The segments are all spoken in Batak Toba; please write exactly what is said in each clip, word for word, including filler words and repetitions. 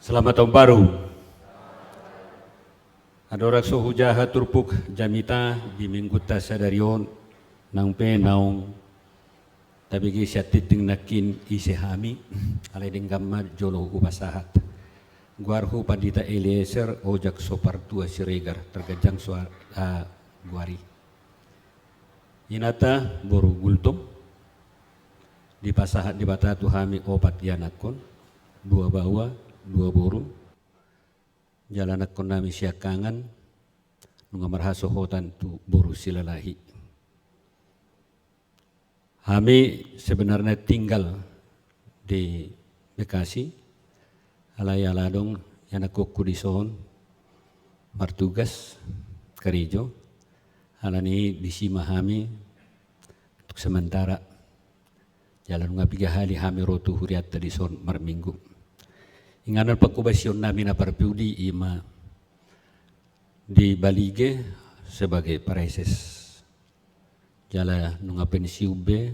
Selamat tahun baru. Andorang so hujaha turpuk jamita di minggunta sadari on, nang pe naung tabege sian tintin nangkin ise hami, alai denggan ma jolo hupasahat. Goarhu Pandita Eliezer Ojak Sopartua Siregar, targanjang so, ah, goar i. Inanta boru Gultom, dipasahat Debata tu hami opat ianakhon, dua baoa, dua boru, jala anakhon nami siangkangan, nunga marhasohotan tu boru Silalahi. Hami sebenarnya tinggal di Bekasi, alai ala adong ianakhonhu dison martugas, karejo, alani i disi ma hami untuk sementara. Jala nunga piga hali hami ro tu hurianta dison marminggu. Inganan panghobasion nami na parpudi i ma di Balige sebagai praeses. Jala nunga pensiun be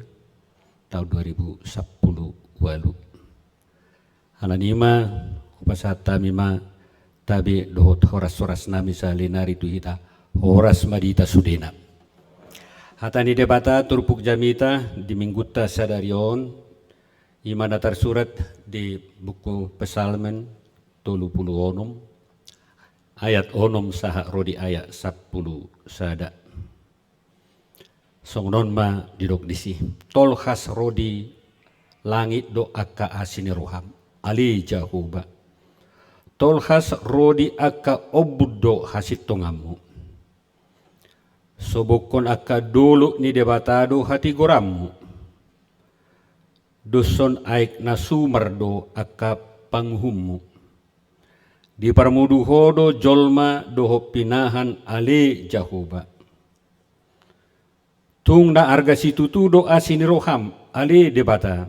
tahun dua ribu sampulu ualu. Alani i ma, hupasahat hami ma tabe dohot horas-horas nami sahali nari tu hita, horas ma di hita sudena. Hata ni Debata turpuk jamita di minggunta sadari on, i ma na tarsurat di buku Psalmen tolu pulu onom, ayat onom sahat ro di ayat sampulu sada. Songon on ma didok disi: Tolhas ro di langit do angka asi ni roham, ale Jahowa. Tolhas ro di angka ombun do hasintonganmu. Sobokhon angka dolok ni Debata do hatigoranmu. Doshon aek na sumar do angka panguhummu. Diparmudu ho do jolma dohot pinahan, ale Jahowa. Tung na arga situtu do asi ni roham, ale Debata.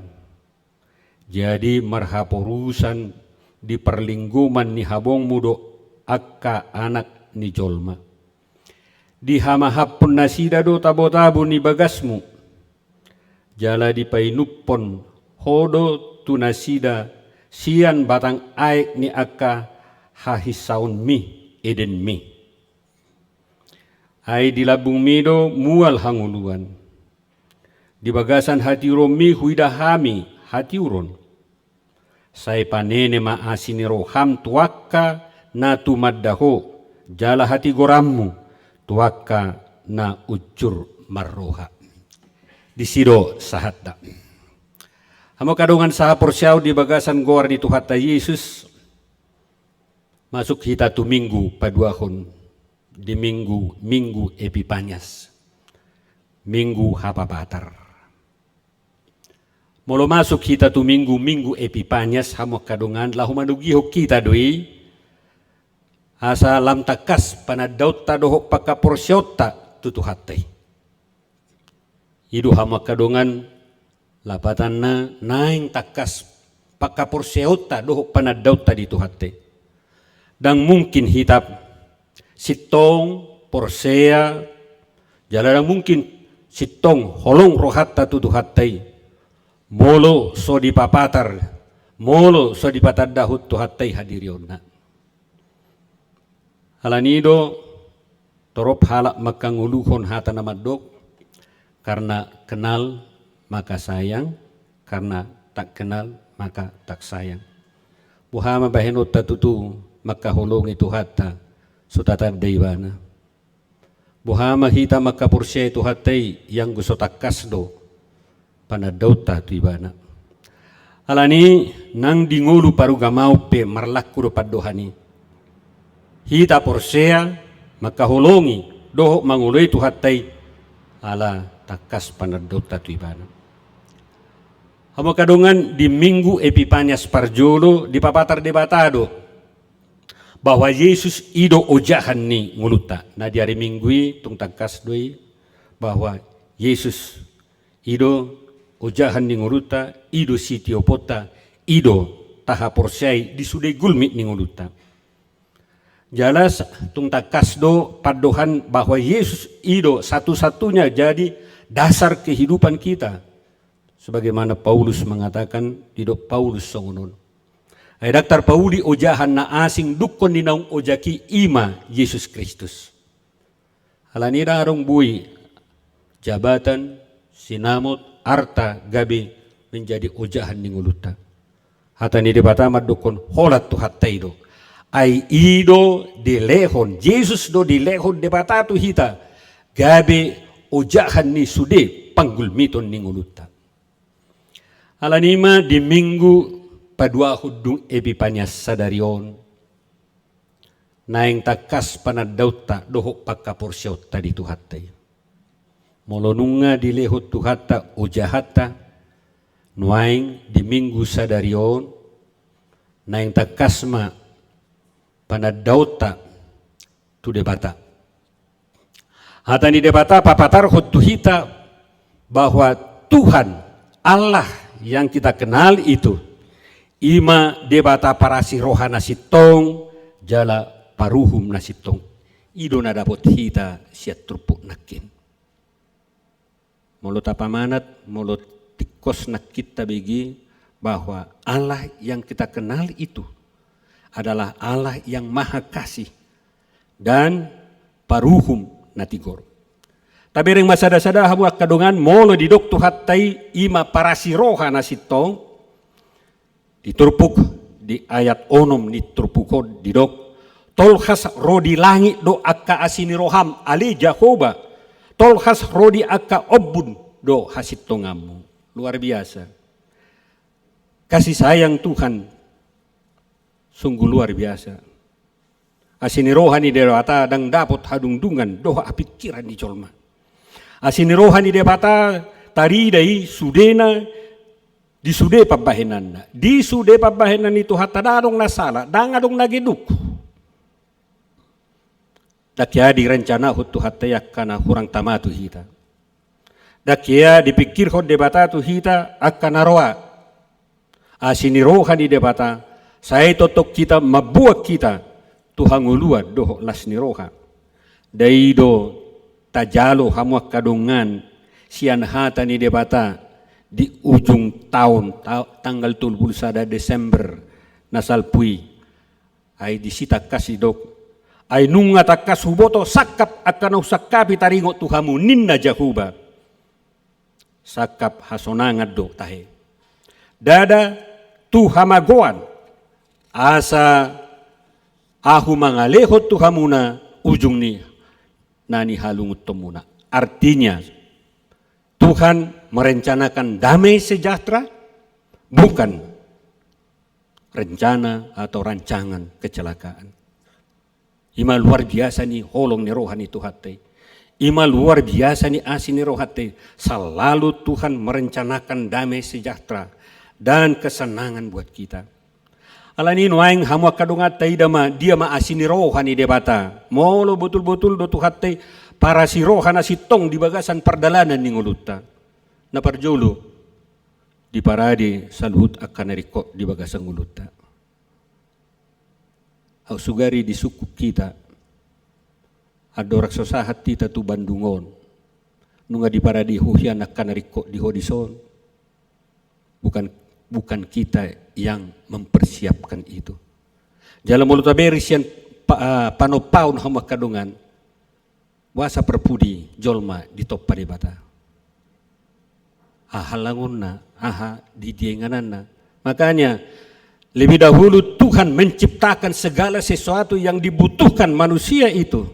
Jadi marhaporusan di parlinggoman ni habongmu do angka anak ni jolma. Dihamahaphon nasida do tabo-tabo ni bagasmu. Jala dipainumhon ho do tu nasida sian batang aek ni angka hahinsaonmi, Edenmi. Ai di lambungmi do mual hangoluan. Di bagasan hatiuronmi huida hami hatiuron. Sai panene ma asi ni roham tu angka na tumanda ho, jala hatigoranmu tu angka na unjur marroha. Disi do sahatna. Hamu angka dongan sahaporseaon di bagasan goar ni Tuhanta Jesus, masuk hita tu minggu paduahon di minggu, minggu Epipanias, minggu hapapatar. Molo masuk hita tu minggu, minggu Epipanias, hamu angka dongan, laho manogihon hita do i, asa lam tangkas panandaonta dohot panghaporseaonta tu Tuhanta i. I do hamu angka dongan, lapatanna naeng tangkas panghaporseaonta dohot panandaonta di Tuhanta i. Ndang mungkin hita sintong porsea, jala ndang mungkin sintong holong rohanta tu Tuhanta i, molo so dipapatar, molo so dipatandahon Tuhanta i hadirionna. Alani i do torop halak mangkangoluhon hata na mandok, karena kenal maka sayang, karena tak kenal maka tak sayang. Boha ma bahenonta tutu mangkaholongi Tuhanta so tatanda ibana? Boha ma hita mangkaporseai Tuhanta i, ianggo so tangkas do panandaonta tu ibana? Alani i nang di ngolu parugamaon pe marlaku do pandohan i. Hita porsea, mangkaholongi dohot mangoloi Tuhanta i, ala tangkas panandaonta tu ibana. Hamu angka dongan, di minggu Epipanias parjolo dipapatar Debata do bahwa Jesus i do ojahan ni ngolunta. Na di ari Minggu i tung tangkas do i bahwa Jesus i do ojahan ni ngolunta, i do sitioponta, i do tahaporseai di sude gulmit ni ngolunta. Jala tung tangkas do pandohan bahwa Jesus i do satu-satunya jadi dasar kehidupan kita. Sebagaimana Paulus mengatakan, didok Paulus songon on: Ai ndang tarpauli ojahan na asing dungkon ni naung ojak i, i ma Jesus Kristus. Alani i ndang adong boi jabatan, sinamot, arta gabe menjadi ojahan ni ngolunta. Hata ni Debata mandokkon holan Tuhanta i do. Ai i do dilehon, Jesus do dilehon Debata tu hita gabe ojahan ni sude panggulmiton ni ngolunta. Alani i ma di Minggu paduahon dung Epipania sadari on, naeng tangkas panandaonta dohot panghaporseaonta di Tuhanta i. Molo nunga dilehon Tuhanta ojahanta, nuaeng di Minggu sadari on, naeng tangkas ma panandaonta tu Debata. Hata ni Debata papatarhon tu hita bahwa Tuhan Allah yang kita kenal itu, i ma Debata parasi roha na sintong jala paruhum na sintong. I do na dapot hita sian turpuk nangkin. Molo tapamanat, molo tingkos nangkin tabege bahwa Allah yang kita kenal itu adalah Allah yang maha kasih dan paruhum na tigor. Tabereng ma sada-sada hamu angka dongan, molo didok Tuhanta i, i ma parasi roha na sintong, di turpuk, di ayat onom ni turpuk on didok, tolhas ro di langit do angka asi ni roham, ale Jahowa, tolhas ro di angka ombun do hasintonganmu. Luar biasa. Kasih sayang Tuhan sungguh luar biasa. Asi ni roha ni Debata ndang dapot hadungdungan dohot hapingkiran ni jolma. Asi ni roha ni Debata tarida i sudena di sude pambahenanna. Di sude pambahenan ni Tuhanta ndang adong na sala, ndang adong na geduk. Ndang hea direncanahon Tuhanta i angka na hurang tama tu hita. Ndang hea dipingkirhon Debata tu hita angka na roa. Asi ni roha ni Debata, sai tongtong hita mamboan hita tu hangoluan dohot las ni roha. Ndai do tajalo hamu angka dongan sian hata ni Debata di ujung taon, ta-, tanggal tolu pulu sada Desember na salpu i. Ai disi tangkas didok, ai nunga tangkas huboto sangkap angka na husangkapi taringot tu hamu, ninna Jahowa. Sangkap hasonangan do tahe. Ndada tu hamagoan, asa ahu mangalehon tu hamuna ujung ni na nihalungunhonmuna. Artinya, Tuhan merencanakan damai sejahtera, bukan rencana atau rancangan kecelakaan. I ma luar biasa ni holong ni roha ni Tuhanta i. I ma luar biasa ni asi ni rohanta i. Selalu Tuhan merencanakan damai sejahtera dan kesenangan buat kita. Alani i nuaeng hamu angka dongan, taida ma dia ma asi ni roha ni Debata. Molo botul-botul do Tuhanta i parasi roha na sintong di bagasan pardalanan ni ngolunta. Na parjolo, diparade saluhut angka na ringkot di bagasan ngolunta. Aut sugari disungkun hita, andorang so sahat hita tu Bandung on, nunga diparade Ho hian angka na ringkot di Ho dison? Bukan, bukan kita yang mempersiapkan itu. Jala molo tabereng sian pa-, ah, panompaon hamu angka dongan, boasa parpudi jolma ditompa Debata? Aha langonna, aha di, di ingananna? Makanya, lebih dahulu Tuhan menciptakan segala sesuatu yang dibutuhkan manusia itu,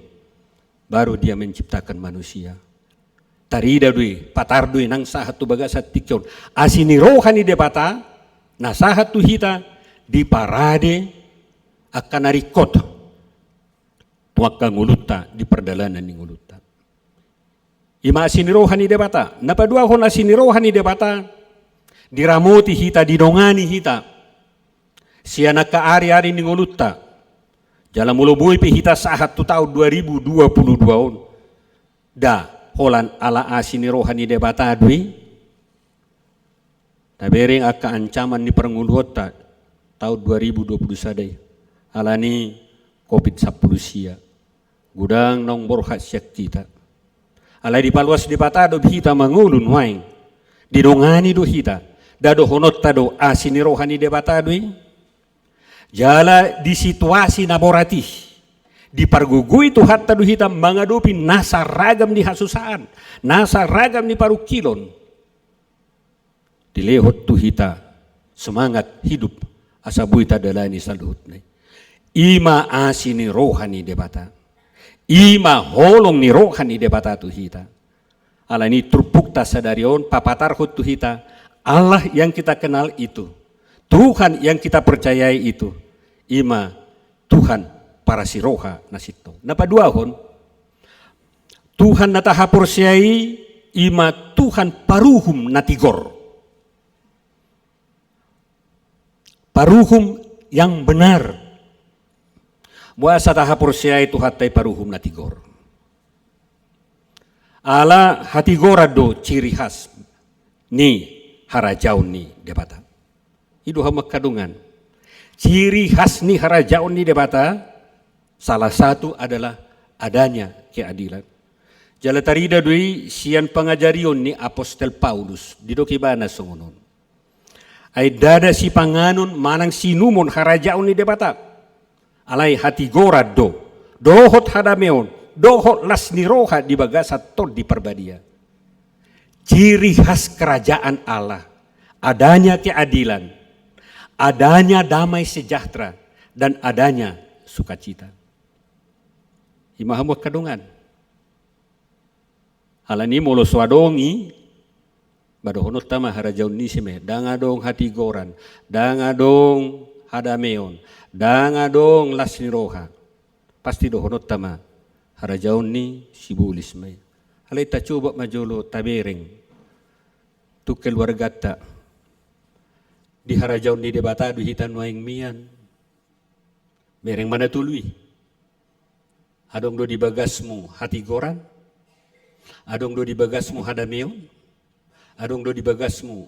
baru Dia menciptakan manusia. Tarida do i, patar do i nang sahat tu bagasan tingki on. Asi ni roha ni Debata na sahat tu hita, diparade angka na ringkot tu angka ngolunta, di pardalanan ni ngolunta. I ma asi ni roha ni Debata. Na paduahon, asi ni roha ni Debata diramoti hita, didongani hita sian angka ari-ari ni ngolunta. Jala molo boi pe hita sahat tu taon dua ribu dua puluh dua on, nda holan ala asi ni roha ni Debata do i. Tabereng angka ancaman ni parngoluonta taon dua ribu dua puluh sada i, alani covid sampulu sia. Godang naung borhat sian hita. Alai dipaluas Debata do hita mangolu nuaeng. Didongani do hita. Nda dohononta do asi ni roha ni Debata do i? Jala di situasi na borat i, dipargogoi Tuhanta do hita mangadopi nasa ragam ni hasusaan, nasa ragam ni parungkilon. Dilehon tu hita semangat hidup asa boi tadalani saluhutna i. I ma asi ni roha ni Debata. I ma holong ni roha ni Debata tu hita. Alani i turpukta sadari on papatarhon tu hita, Allah yang kita kenal itu, Tuhan yang kita percayai itu, i ma Tuhan parasi roha na sintong. Na paduahon, Tuhan na tahaporseai i ma Tuhan paruhum na tigor. Paruhum yang benar. Boasa tahaporseai Tuhanta i paruhum na tigor? Ala hatigoran do ciri khas ni harajaon ni Debata. I do hamu angka dongan. Ciri khas ni harajaon ni Debata, salah satu adalah adanya keadilan. Jala tarida do i sian pangajarion ni apostel Paulus, didok ibana songon on. Ai ndada sipanganon manang siinumon harajaon ni Debata. Alai hatigoran do, dohot hadameon, dohot las ni roha di bagasan Tondi Parbadia. Ciri khas kerajaan Allah, adanya keadilan, adanya damai sejahtera, dan adanya sukacita. I ma hamu angka dongan. Alani molo so adong i, ba dohononta ma harajaon ni ise ma i, ndang adong hatigoran, ndang adong hadameon, ndang adong las ni roha. Pasti dohononta ma harajaon ni sibolis ma i. Alai tacoba ma jolo tabereng tu keluarganta. Di harajaon ni Debata do hita nuaeng mian. Bereng ma na tolu i. Adong do di bagasmu hatigoran? Adong do di bagasmu hadameon? Adong do di bagasmu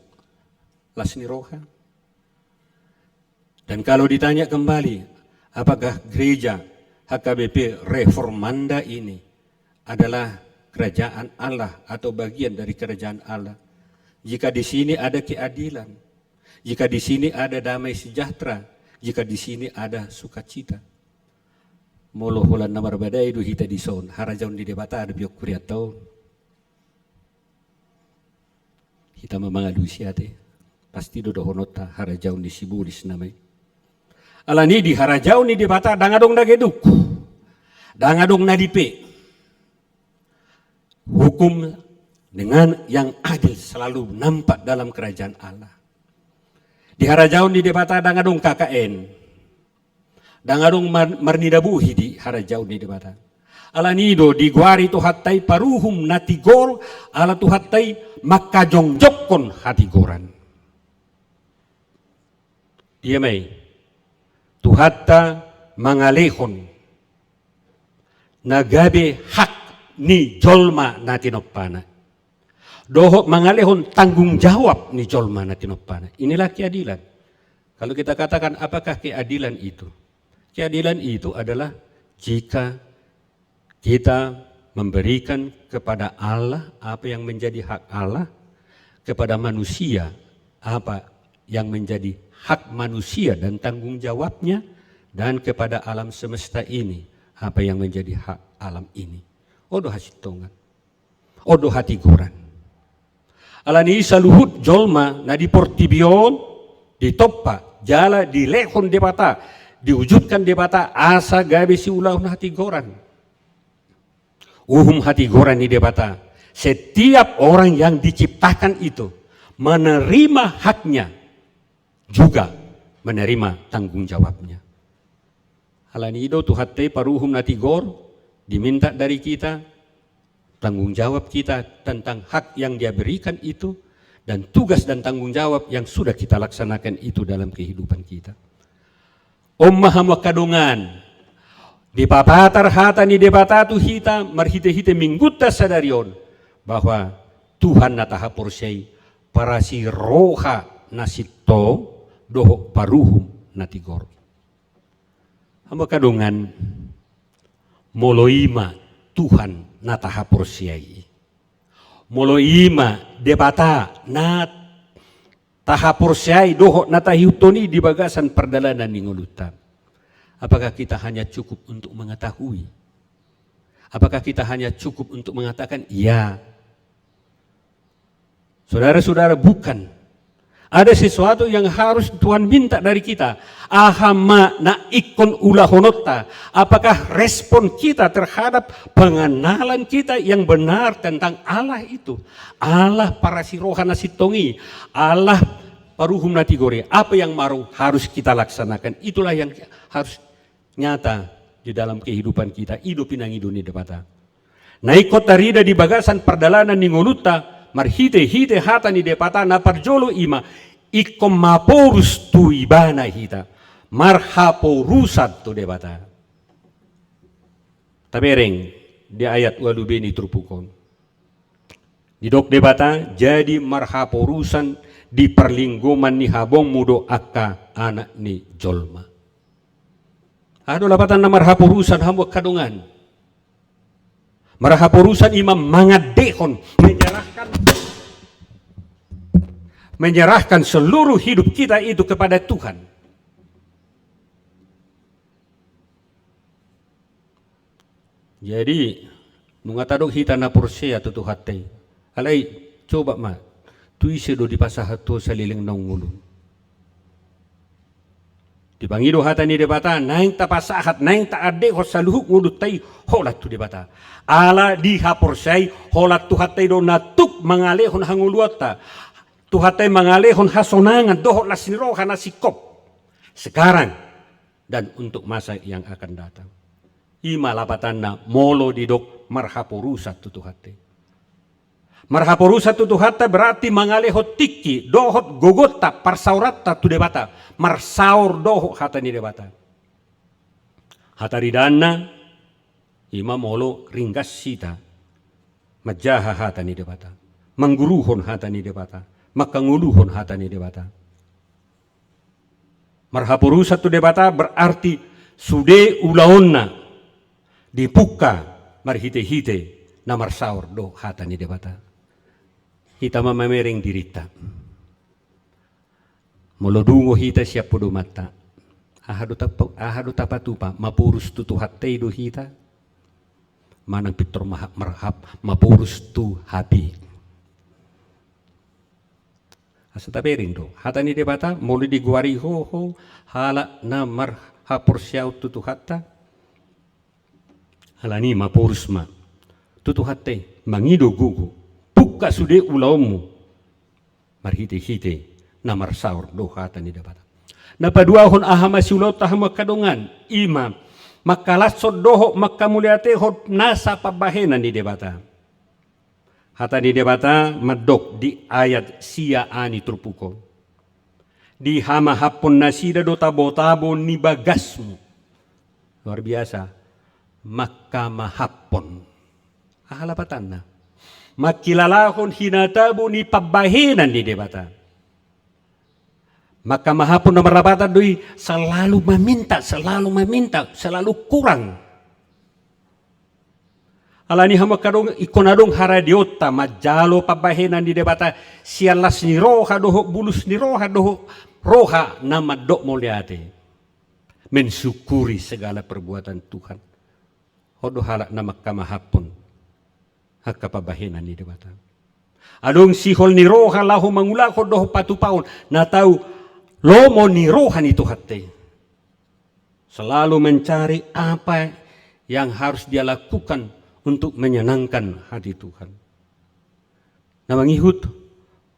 las ni roha? Dan kalau ditanya kembali, apakah gereja H K B P Reformanda ini adalah kerajaan Allah atau bagian dari kerajaan Allah? Jika di sini ada keadilan, jika di sini ada damai sejahtera, jika di sini ada sukacita. Molo holan na marbadai do hita dison, harajaon ni Debata do pion hurianta on. Hita ma mangalusi ate. Pasti do dohononta harajaon ni sibolis nama i. Alani di harajaon ni Debata ndang adong na geduk, ndang adong na dipe. Hukum dengan yang adil selalu nampak dalam kerajaan Allah. Di harajaon ni Debata ndang adong K K N. Ndang adong mar-, marnida bohi di harajaon ni Debata. Alani do digoari Tuhanta i paruhum na tigor, ala Tuhanta i mangkajongjongkon hatigoran. Dia ma i, Tuhanta mangalehon na gabe hak ni jolma na tinompana. Dohot mangalehon tanggung jawab ni jolma na tinompana. Inilah keadilan. Kalau kita katakan, apakah keadilan itu? Keadilan itu adalah jika kita memberikan kepada Allah apa yang menjadi hak Allah, kepada manusia apa yang menjadi hak manusia dan tanggung jawabnya, dan kepada alam semesta ini apa yang menjadi hak alam ini. On do hasintongan. On do hatigoran. Alani i saluhut jolma na di portibi on ditompa jala dilehon Debata, diwujudkan Debata asa gabe siulahon hatigoran. Uhum hatigoran ni Debata. Setiap orang yang diciptakan itu menerima haknya juga menerima tanggung jawabnya. Alani i do Tuhanta i paruhum na tigor, diminta dari kita tanggung jawab kita tentang hak yang Dia berikan itu, dan tugas dan tanggung jawab yang sudah kita laksanakan itu dalam kehidupan kita. On ma hamu angka dongan, dipapatar hata ni Debata tu hita marhitehite Minggunta sadari on, bahwa Tuhan na tahaporseai parasi roha na sintong dohot paruhum na tigor. Hamu angka dongan, molo i ma Tuhan na tahaporseai, molo i ma Debata na tahaporseai dohot na taihuthon i di bagasan pardalanan ni ngolunta. Apakah kita hanya cukup untuk mengetahui? Apakah kita hanya cukup untuk mengatakan, "Ya"? Saudara-saudara, bukan. Ada sesuatu yang harus Tuhan minta dari kita. Aha ma na ingkon ulahononta? Apakah respon kita terhadap pengenalan kita yang benar tentang Allah itu? Allah parasi roha na sintong i, Allah paruhum na tigor i. Apa yang maru-, harus kita laksanakan? Itulah yang harus nyata di dalam kehidupan kita. I do pinangido ni Debata. Na ingkon tarida di bagasan pardalanan ni ngolunta, marhite-hite hata ni Debata, na parjolo i ma, ingkon maporus tu Ibana hita, marhaporusan tu Debata. Tabereng di ayat ualu B ni turpuk on. Didok Debata, jadi marhaporusan di parlinggoman ni habongmu do angka anak ni jolma. Aha do lapatanna marhaporusan, hamu angka dongan? Marhaporusan i ma mangandehon, menyerahkan, menyerahkan seluruh hidup kita itu kepada Tuhan. Jadi, nunga tadok hita na porsea tu Tuhanta i. Alai, coba ma, tu ise do dipasahat ho saleleng naung ngolu? Dipangido hata ni Debata, naeng tapasahat, naeng taandehon saluhut ngolunta i holan tu Debata. Ala dihaporseai holan Tuhanta i do na tuk mangalehon hangoluanta. Tuhanta i mangalehon hasonangan dohot las ni roha na singkop. Sekarang dan untuk masa yang akan datang. I ma lapatanna molo didok marhaporusan tu Tuhanta i. Marhaporusan tu Tuhanta berarti mangalehon tingki dohot gogonta, parsaoranta tu Debata, marsaor dohot hata ni Debata. Hataridaanna, i ma molo ringgas hita manjaha hata ni Debata, mangguruhon hata ni Debata, manghangoluhon hata ni Debata. Marhaporusan tu Debata berarti sude ulaonna dipungka marhite-hite na marsaor do hata ni Debata. Hita ma mamereng dirinta. Molo dungo hita sian podomanta, aha do tapa-, aha do tapatupa, maporus tu Tuhanta i do hita? Manang pintor maha-, marhap-, maporus tu hape? Asa tabereng do hata ni Debata, molo digoari ho, ho halak na marhaporseaon tu Tuhanta. Alani i maporus ma tu Tuhanta i, mangido gogo, pungka sude ulaonmu marhite-hite na marsaor do hata ni Debata. Na paduahon, aha ma siulaonta hamu angka dongan? I ma mangkalashon dohot mangkamauliatehon nasa pambahenan ni Debata. Hata ni Debata mandok di ayat sia A ni turpuk on. Dihamahaphon nasida do tabo-tabo ni bagasmu. Luar biasa. Mangkamahaphon. Aha lapatanna? Mangkilalahon hinatabo ni pambahenan ni Debata. Mangkamahaphon na marlapatan do i selalu meminta, selalu meminta, selalu kurang. Alani i hamu angka dongan, ingkon adong haradeonta manjalo pambahenan ni Debata sian las ni roha dohot bulus ni roha dohot roha na mandok mauliate. Mensyukuri segala perbuatan Tuhan. On do halak na mangkamahaphon angka pambahenan ni Debata. Adong sihol ni roha laho mangulahon dohot patupaon na tau lomo ni roha ni Tuhanta i. Selalu mencari apa yang harus dia lakukan untuk menyenangkan hati Tuhan. Na mangihut,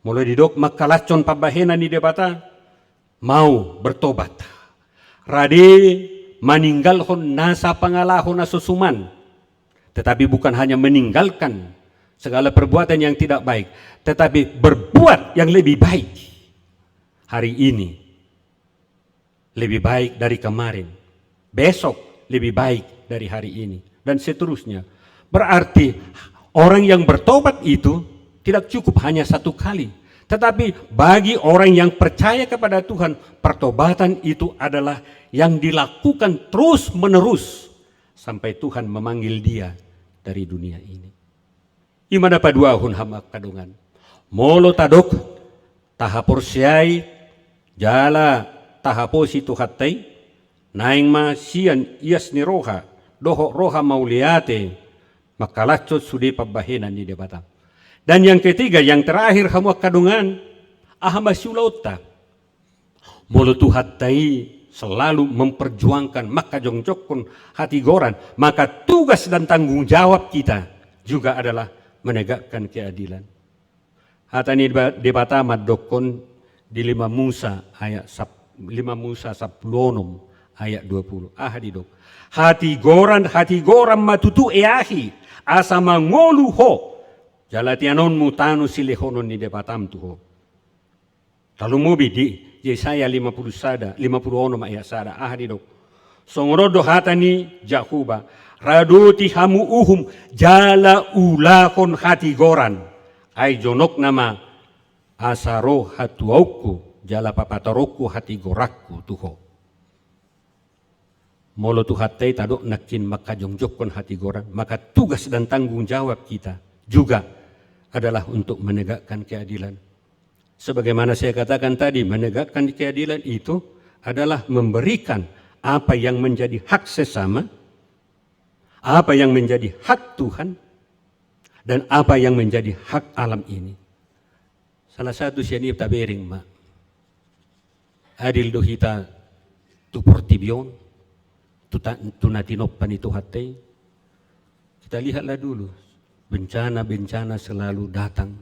molo didok mangkalashon pambahenan ni Debata, mau bertobat. Rade maninggalhon nasa pangalaho na so suman. Tetapi bukan hanya meninggalkan segala perbuatan yang tidak baik, tetapi berbuat yang lebih baik hari ini. Lebih baik dari kemarin. Besok lebih baik dari hari ini. Dan seterusnya. Berarti orang yang bertobat itu tidak cukup hanya satu kali. Tetapi bagi orang yang percaya kepada Tuhan, pertobatan itu adalah yang dilakukan terus-menerus sampai Tuhan memanggil dia dari dunia ini. I ma na paduahon hamu angka dongan. Molo tadok Tahaporseai jala tahaposi Tuhanta i, naeng ma sian ias ni roha dohot roha mauliate mangkalashon sude pambahenan ni Debata. Dan yang ketiga, yang terakhir, hamu angka dongan, aha ma siulaonta? Molo Tuhanta i selalu memperjuangkan, mangkajongjongkon hatigoran, maka tugas dan tanggung jawab kita juga adalah menegakkan keadilan. Hata ni Deba-, Debata mandokkon di lima Musa ayat sap-, lima Musa sampulu onom ayat dua puluh. Aha didok? Hatigoran, hatigoran ma tutu eahi, asa mangolu ho, jala tianonmu tano silehonon ni Debatam tu ho. Tarlumobi di Yesaya lima puluh sada, lima puluh onom ayat sada, aha didok? Songon on do hata ni Jahowa, radoti hamu uhum, jala ulahon hatigoran. Ai jonok nama asa ro hatuaonku, jala papatoronku hatigoranku tu ho. Molo Tuhanta i tadok nangkin mangkajongjongkon hatigoran, maka tugas dan tanggung jawab kita juga adalah untuk menegakkan keadilan. Sebagaimana saya katakan tadi, menegakkan keadilan itu adalah memberikan apa yang menjadi hak sesama, apa yang menjadi hak Tuhan, dan apa yang menjadi hak alam ini. Salah satu sian i tabereng ma. Adil do hita tu portibi on, tu ta-, tu na tinompa ni Tuhanta i. Kita lihatlah dulu, bencana-bencana selalu datang.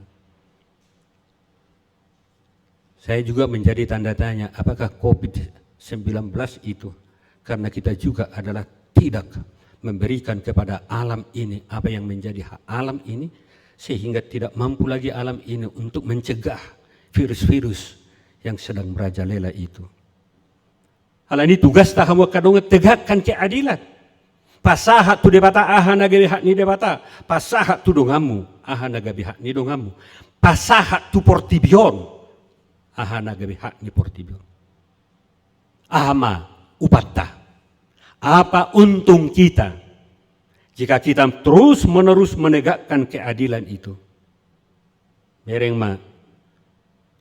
Saya juga menjadi tanda tanya, apakah covid sembilan belas itu karena kita juga adalah tidak memberikan kepada alam ini apa yang menjadi hak alam ini, sehingga tidak mampu lagi alam ini untuk mencegah virus-virus yang sedang merajalela itu. Alani tugasta hamu angka dongan tegakkan keadilan. Pasahat tu Debata aha na gabe hak ni Debata, pasahat tu donganmu aha na gabe hak ni donganmu, pasahat tu portibi on aha na gabe hak ni portibi on. Aha ma upanta? Apa untung kita jika kita terus-menerus menegakkan keadilan itu? Bereng ma,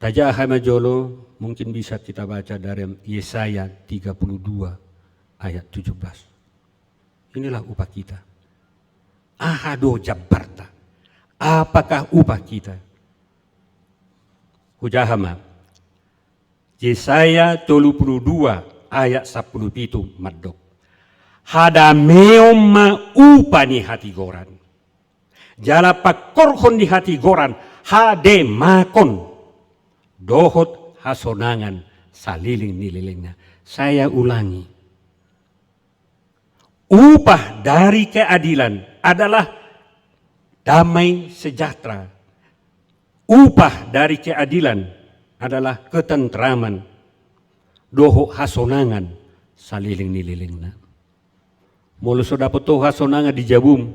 tajaha ma jolo, mungkin bisa kita baca dari Yesaya tiga puluh dua ayat tujuh belas. Inilah upah kita. Aha do jambarta? Apakah upah kita? Hujaha ma. Yesaya tolu puluh dua ayat sampulu pitu mandok. Hadameon ma upa ni hatigoran. Jala pangkorhon ni hatigoran, hademakon dohot hasonangan saleleng ni lelengna. Saya ulangi. Upah dari keadilan adalah damai sejahtera. Upah dari keadilan adalah ketentraman dohot hasonangan saleleng ni lelengna. Molo so dapot ho hasonangan di jabum,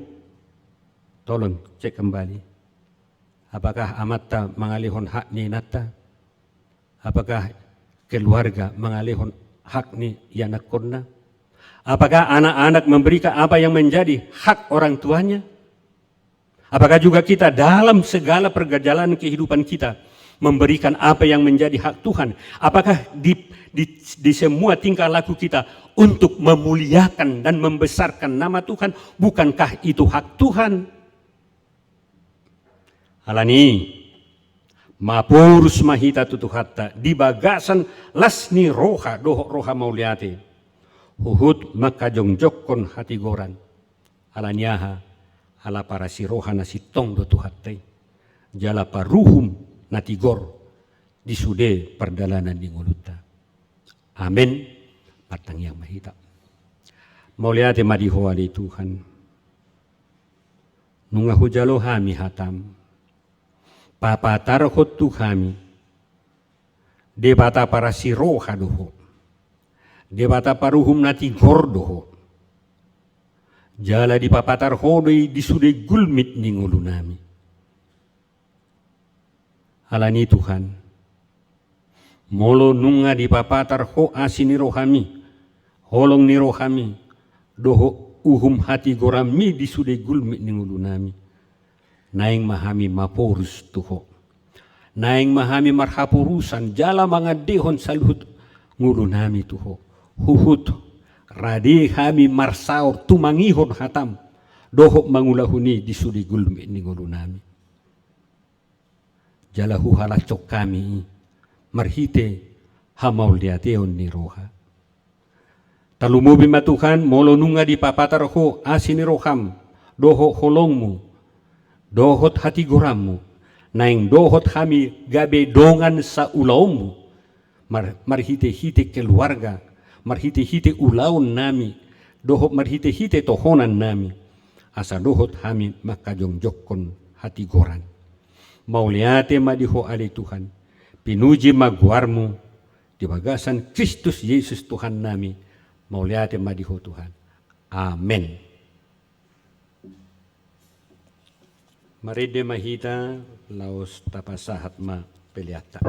tolong cek kembali. Apakah amanta mangalehon hak ni inanta? Apakah keluarga mangalehon hak ni ianakkonna? Apakah anak-anak memberikan apa yang menjadi hak orang tuanya? Apakah juga kita dalam segala perjalanan kehidupan kita memberikan apa yang menjadi hak Tuhan? Apakah di, di, di semua tingkah laku kita untuk memuliakan dan membesarkan nama Tuhan, bukankah itu hak Tuhan? Alani i, maporus ma hita tu Tuhanta di bagasan las ni roha dohot roha mauliate, huhut mangkajongjongkon hatigoran. Alani aha? Ala parasiroha na sintong do Tuhanta i, jala paruhum na tigor di sude pardalanan ni ngolunta. Amen. Martangiang ma hita. Mauliate ma di Ho ale Tuhan. Nunga hujalo hami hatam. Papatarhon tu hami. Debata parasiroha do Ho. Debata paruhum na tigor do Ho. Jala dipapatar Ho do i di sude gulmit ni ngolunami. Alani i Tuhan, molo nunga dipapatar Ho asi ni rohami, holong ni rohami, dohot uhum hatigoranmi di sude gulmit ni ngolunami, naeng ma hami maporus tu Ho. Naeng ma hami marhaporusan jala mangandehon saluhut ngolunami tu Ho, huhut rade hami marsaor tumangihon hataM dohot mangulahon i di sude gulmit ni ngolunami. Jala huhalashon hami i marhite hamauliateon ni roha. Tarlumobi ma Tuhan, molo nunga dipapatar Ho asi ni rohaM dohot holongMu dohot hatigoranMu, naeng dohot hami gabe dongan saulaonMu, mar-, marhitehite keluarga, marhitehite ulaonnami dohot marhitehite tohonannami, asa dohot hami mangkajongjongkon hatigoran. Mauliate ma di Ho ale Tuhan. Pinuji ma goarMu di bagasan Kristus Jesus Tuhannami. Mauliate ma di Ho Tuhan. Amen. Marende ma hita, laos tapasahat ma peleanta.